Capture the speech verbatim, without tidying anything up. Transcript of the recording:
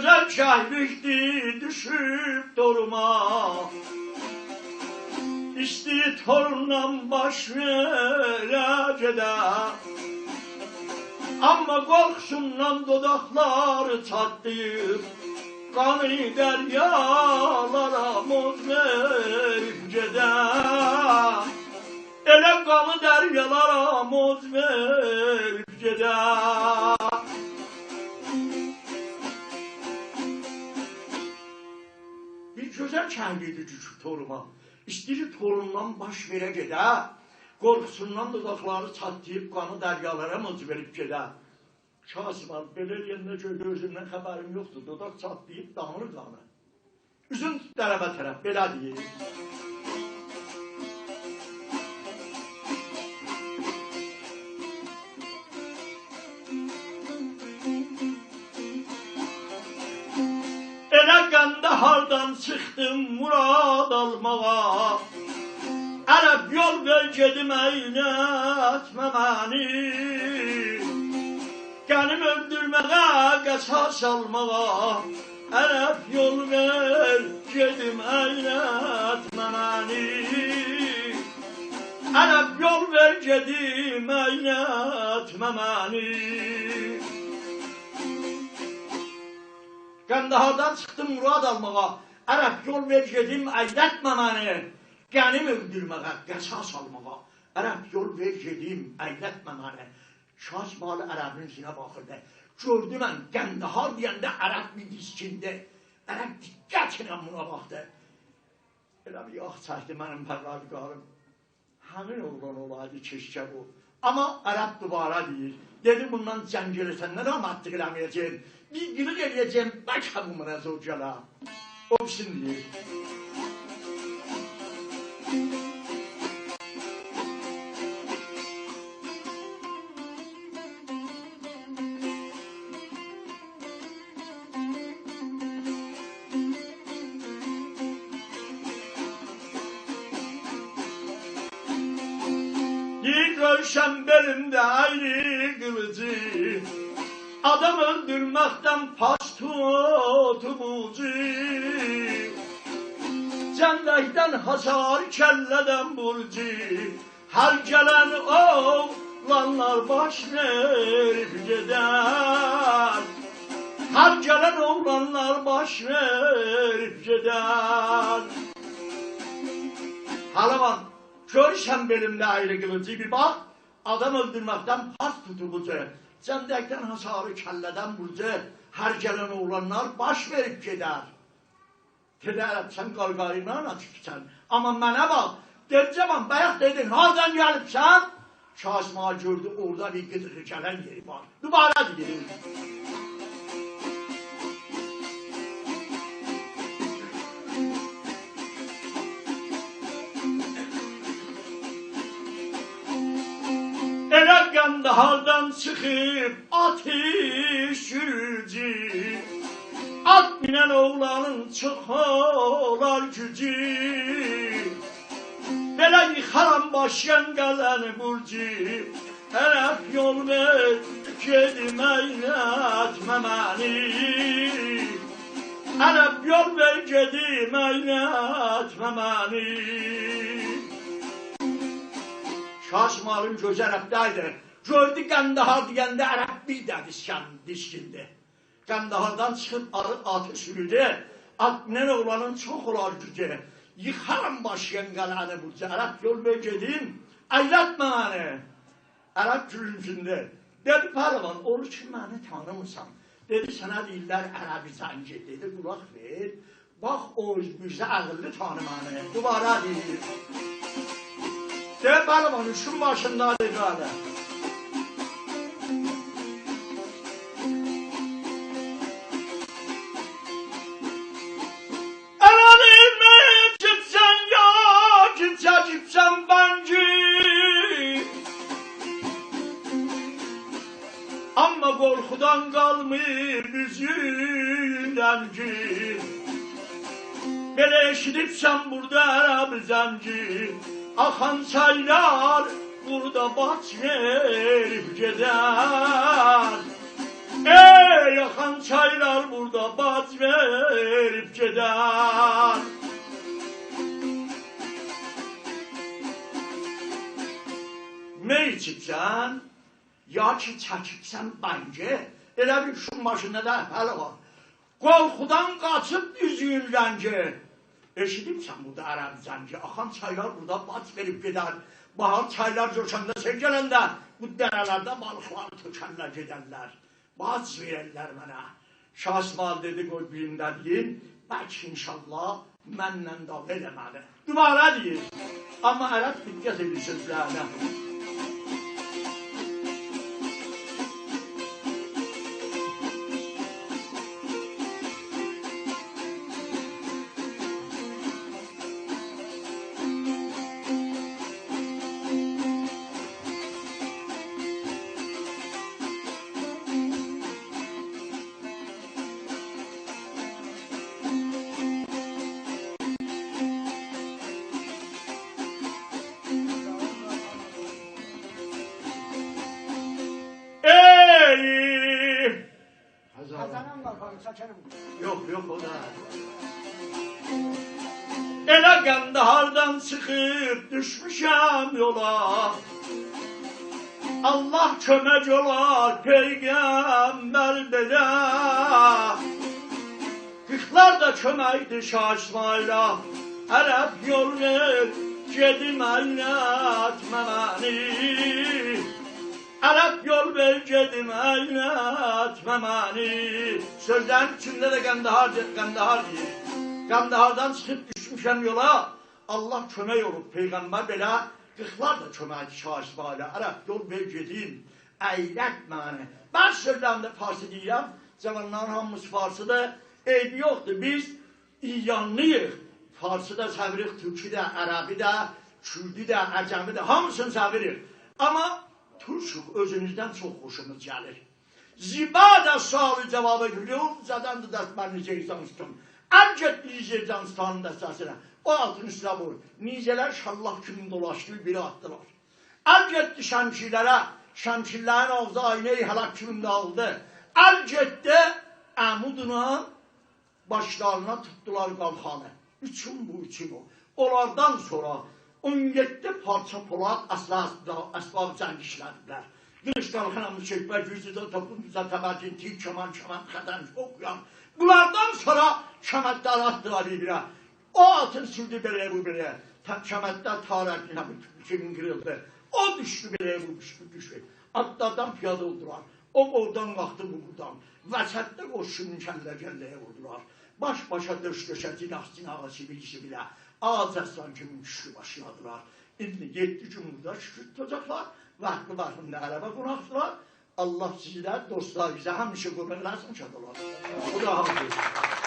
گؤزل کهلیکدیر، دوشوب توروما. ایسته‌ییر توروندان باش وئره گئده. آمما قورخوسوندان دوداقلاری چاتلاییب، قانی دریالارا موج وئریب گئده. ائله قانی دریالارا موج وئریب گئده. بیر گؤزل کهلیکدیر دوشوب توروما. ایسته‌ییر توروندان باش وئره گئده. قورخوسوندان دوداقلاری چاتلاییب، قانی دریالارا موج وئریب گئده. شاه اسماعیل، بئله ائله‌ینده گؤرور اؤزوندن خبریم یوخدور، دوداق چاتلاییب دامیر قانی. اوزون توتوب عربه طرف، بئله دئییر: ائله قندهاردان چیخدیم مراد آلماغا، عرب، یول وئر گئدیم، عینتمه منی. غنیم اؤلدورمه‌یه، قصاص آلماغا، عرب، یول وئر گئدیم، عینتمه منی. عرب، یول وئر گئدیم، عینتمه منی. قندهاردان چیخدیم مراد آلماغا، عرب، یول وئر گئدیم، عینتمه منی. غنیم اؤلدورمه‌یه، قصاص آلماغا، عرب، یول وئر گئدیم، عینتمه منی. شاه اسماعیل عربین اوزونه باخیردی. گؤردو من قندهار دئینده عرب بیر دیسکیندی. عرب دقت ایله بونا باخدی. ائله بیر آه چکدی منیم پرروردگاریم. همین اوغلان اولایدی کئشکه بو. آمما عرب دوباره دئییر: دئدی، بوننان جنگ ائله‌سن، نه آمادلیق ائله‌مه‌یه‌جم. بیر قیلیق ائله‌یه‌جم، بلکه بو منه زور گله. او بیریسینی دئییر. دئییر، گؤرورسن بئلیمده اَیری قیلیجی، آدام اؤلدورمکدن پاس توتوب اوجو، جندکدن حصاری، کله‌دن بورجو، هر گلن اوغلانلار باش وئریب گئدر. هر گلن اوغلانلار باش وئریب گئدر. پهلوان، گؤرورسن بئلیمده اَیری قیلیجی، بیر باخ، آدام اؤلدورمکدن پاس توتوب اوجو، جندکدن حصاری، کله‌دن بورجو، هر گلن اوغلانلار باش وئریب گئدر. دئدی، عرب، سن قارقاریندان آچیب ایچن. آمما منه باخ، دئدی، جاوان، بایاق دئدین، هاردان گلیبسن؟ شاه اسماعیل گؤردو، اورادا بیر قیدیغی گلن یئری وار. دوباره دئییر. ائله قندهاردان چیخیب آتیش سوروجو، آت مینن اوغلانین چوخ اولار گوجو. بئله ییخارام باشیان قلعه‌نی بورجو، عرب، یول وئر گئدیم، عینتمه منی. عرب، یول وئر گئدیم، عینتمه منی. شاه اسماعیلین گؤزو عربده ایدی. گؤردو قندهار دئینده عرب بیر ده دیسکن-، دیسکیندی. قندهاردان چیخیب آ-، آتی سورودو. آت مینن اوغلانین چوخ اولار گوجو. ییخارام باشیان قلعه‌نی بورجو، عرب، یول وئر گئدیم، عینتمه منی. عرب گولومسوندو. دئدی، پهلوان، اولور کی منی تانیمیسان. دئدی، سنه دئییرلر عرب زنگی. دئدی، قولاق وئر، باخ، او اوزبوزه عقللی تانی منی. دوباره دئییر. دئییر، پهلوان، اوشون باشیندادیر، قارداش. ارانیمی چکسن یا کی چکیبسن بنگی، آمما قورخودان قالمیر اوزون رنگی. بئله ائشیدیبسن بورادا عرب زنگی، آخان چایلار بورادا باج وئریب گئدر. ائ، آخان چایلار بورادا باج وئریب گئدر. می ایچیبسن، یا کی چکیبسن بنگی، ائله بیل شون باشیندا دا هله وار. قورخودان قاچیب اوزویون رنگی. ائشیدیبسن بورادا عرب زنگی، آخان چایلار بورادا باج وئریب گئدر. باهار چایلار جوشاندا، سئل گلنده بو دره‌لرده بالیقلار تؤکرلر گئدرلر. باج وئررلر منه. شاه اسماعیل دئدی: «قوی بیرینده دئییم، بلکه ان‌شاءالله منن دعوا ائله‌مه‌لی.» دوباره دئییر. آمما عرب دقت ائدیر سؤزلرینه. ای! حسن. حسن الله خانیم، چکرم. یوخ، یوخ، او دا. ائله قندهاردان چیخیب دوشموشم یولا. الله کؤمک اولار پیغمبر بئله. قیرخلار دا کؤمکدیر شاه اسماعیله. عرب یول وئر گئدیم، اینلتمه منی. عرب یول وئر گئدیم، اینلتمه منی. سؤزلرین ایچینده ده قندهار، قندهار دئییر. قندهاردان چیخیب دوشموشم یولا. الله کؤمک اولوب پیغمبر بئله. قیرخلار دا کؤمکدیر شاه اسماعیله. عرب یول وئر گئدیم، اینلتمه منی. بعضی سؤزلرینده فارسی دئییرم، جاوانلارین هامیسی فارسیدیر. عیبی یوخدور، بیز ایرانلی‌ییق. فارسی دا سئویریک، تورکو ده، عربی ده، کوردو ده، عجمی ده، هامیسینی سئویریک. آمما تورکوک اؤزوموزدن چوخ خوشوموز گلیر. زیبا دا سؤال جوابی گولور، زدن ده دست بندی جیزانستون. ال گئتدی جیزانستانین دسته‌سینه. او آتین اوستونه وور. نیزه‌لر شاللاق کیمی دولاشدی، بیر آتدیلار. ال گئتدی شمشیرلره، شمشیرلرین آغزی آینه‌ی هلاک کیمی داغیلدی. ال گئتدی عمودلا باشلارینا توتدولار قالخانی. اوچون بو، اوچون او. اونلاردان سونرا اون یئددی پارچا پولاد، اسلحه، اسباب جنگ ایشله‌دیلر. قیلیش، قالخان، آمما، چؤکمه، گوجلو ده، توپون دوزه، تبرگین، تیر، کامان، کمند، خدنگ، اوخ، یان. بونلاردان سونرا کمندلری آتدیلار بیر-بیره. او آتین سوردو بئله، بو بئله. تا-، کمندده تارک، نه بیلیم، کیمین قیریلدی. او دوشدو بئله، بو دوشدو، دوشدو. آتلاردان پیاده اولدولار. او اورادان قالخدی، بو بورادان. وسطده قوشونون کله-کله‌یه ووردولار. باش-باشا، دؤش-دؤشه، جیناق-جیناغا، سیبیل-سیبیله، آغاج آسلان کیمی گوجلو باشلادیلار. ایندی یئددی گون بورادا سکوت توتاجاقلار، واختلی-واختیندا عربه قوناقدیلار. الله سیزی ده، دوستلار، بیزه همیشه قوومک ائله‌سین، شاد اولون. خداحافظ.